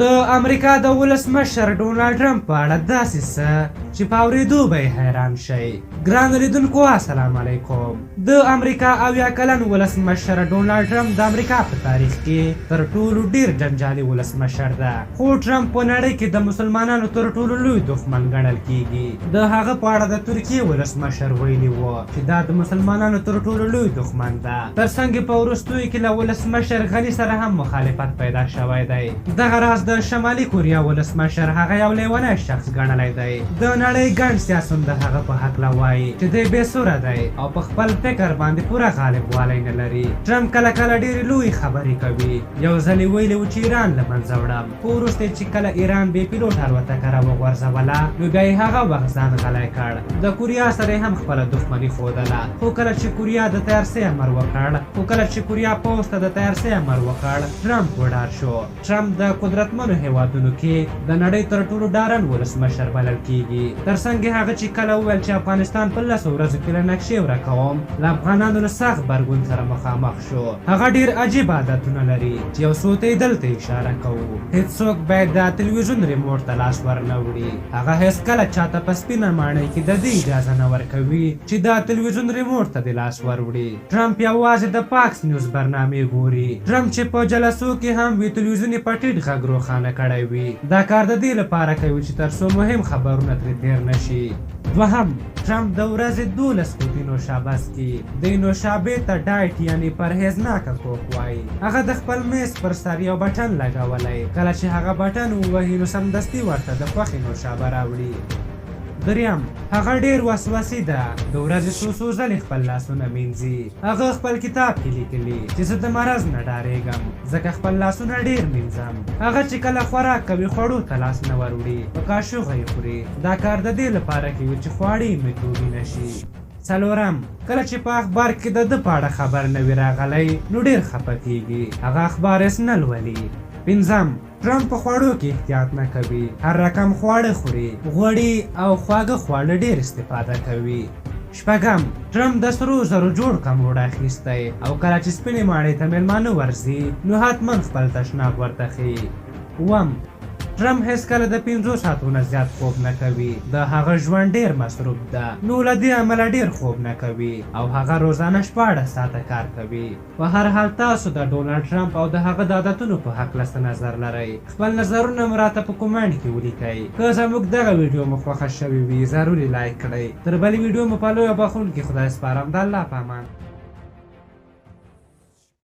د امریکا د ولسمشر ډونالډ ټرمپ په اړه داسې څه چې په اورېدو به یې حیران شئ. ګرانو لیدونکو السلام علیکم. د امریکا 70 کلن ولسمشر ډونالډ ټرمپ د امریکا په تاریخ کې تر ټولو ډیر جنجالي ولسمشر ده، خو ټرمپ په نړۍ کې د مسلمانانو تر ټولو لوی دښمن ګڼل کیږي. د هغه په اړه د ترکیې ولسمشر ویلي و چې دا د مسلمانانو تر ټولو لوی دښمن ده. ترڅنګ یې په وروستیو کې له ولسمشر غني سره هم مخالفت پیدا شوی دی. دغه راز د شمالي کوریا ولسمشر هغه یو لیونی شخص ګڼلی دی. د نړۍ ګڼ سیاسون د هغه په هکله وايي چې دی بې سوره دی او په خپل فکر باندې پوره غالب والی نه لري. ټرمپ کله کله ډېرې لویې خبرې کوي. یو ځل یې ویلي و چې ایران له منځه وړم، خو وروسته یې چې کله ایران بې پیلوټه الوتکه راوغورځوله نو بیا یې هغه وخت ځان غلی کړ. د کوریا سره یې هم خپله دښمني ښودله، خو کله چې کوریا د تیارسۍ امر وکړ خو کله چې کوریا پوځ ته د تیارسۍ امر وکړ، ټرمپ وډار شو. ټرمپ د قدرتمنو هېوادونو کې د نړۍ تر ټولو ډارن ولسمشر بلل کېږي. تر څنګ یې هغه چې کله وویل چې افغانستان په لسو ورځو کې له نقشې ورکوم، له افغانانو له سخت غبرګون سره مخامخ شو. هغه ډېر عجیب عادتونه لري چې یو څو ته یې دلته اشاره کوو. هېڅوک باید د تلویزیون ریموټ ته لاس ورنه وړي. هغه هېڅکله چاته په سپینه ماڼۍ کې د دې اجازه نه ورکوي چې د تلویزیون ریموټ ته دې لاس وروړي. ټرمپ یوازې د فاکس نیوز برنامې ګوري. ټرمپ چې په جلسو کې هم وي تلویزیون یې په ټیټ غږ روښانه کړی وي. دا کار د دې لپاره کوي چې تر څو مهم خبرونه ترې تېر نه شي. دوهم، ټرمپ د ورځې 12 قوطي نوشابه څکي. دی نوشابې ته ډایټ یعنې پرهېزناکه کوک وايي. هغه د خپل مېز پر سر یو بټن لګولی. کله چې هغه بټن ووهي نو سمدستي ورته د خوښې نوشابه راوړي. دریم، هغه ډېر وسوسي ده، د ورځې څو څو ځلې خپل لاسونه مینځي. هغه خپل کتاب کې لیکلي چې زه د مرض نه ډارېږم، ځکه خپل لاسونه ډېر مینځم. هغه چې کله خوراک کوي خوړو ته لاس نه وروړي، په کاشوغه یې خوري. دا کار د دې لپاره کوي چې خواړه یې میکروبي نه شي. څلورم، کله چې په اخبار کې د ده په اړه خبر نه وي راغلی نو ډېر خپه کېږي، هغه اخبار هېڅ نه لولي. پنځم، ټرمپ په خواړو کې احتیاط نه کوي، هر رقم خواړه خوري، غوړي او خواږه خواړه ډېر استفاده کوي. شپږم، ټرمپ د سرو زرو جوړ کموډ اخیستی او کله چې سپینې ماڼۍ ته مېلمانه ورځي نو حتما خپل تشناب ورته ښیي. اووم، ټرمپ هېڅکله د 5 ساعتو نه زیات خوب نه کوي، د هغه ژوند ډېر مصروف ده نو له دې امله ډېر خوب نه کوي او هغه روزانه 16 ساعته کار کوي. په هر حال تاسو د ډونالډ ټرمپ او د هغه د عادتونو په هکله څه نظر لرئ؟ خپل نظرونه مو راته په کومنټ کې ولیکئ. که زموږ دغه ویډیو مو خوښه شوې وي ضرور یې لایک کړئ. تر بلې ویډیو مو په لوی او بخښونکي خدای سپارم. د الله په امان.